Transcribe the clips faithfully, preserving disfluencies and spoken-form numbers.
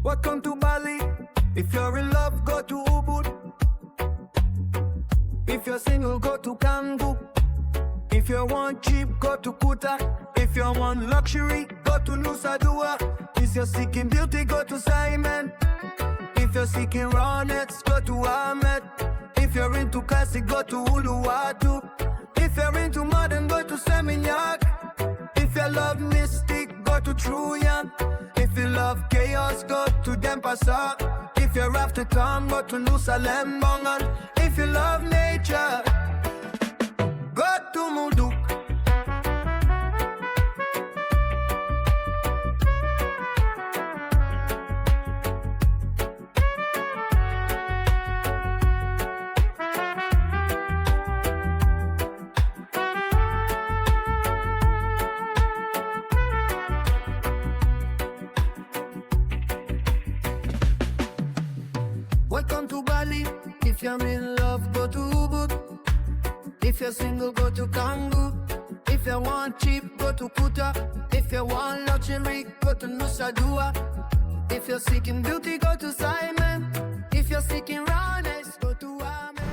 Welcome to Bali. If you're in love, go to Ubud. If you're single, go to Canggu. If you want cheap, go to Kuta. If you want luxury, go to Nusa Dua. If you're seeking beauty, go to Simon. If you're seeking rawness, go to Ahmed. If you're into classic, go to Uluwatu. If you're into modern, go to Seminyak. If you love mystic, go to Truyan. If you love chaos, go to Denpasar. If you're after calm, go to Nusa Lembongan. If you love nature, go to Muduk. Welcome to Bali. If you're in love, go to Ubud. If you're single, go to Canggu. If you want cheap, go to Kuta. If you want luxury, go to Nusa Dua. If you're seeking beauty, go to Simon. If you're seeking rawness, go to Ahmed.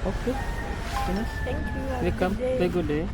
Okay. Finish. Thank you. Have a Welcome. good day. Have a good day.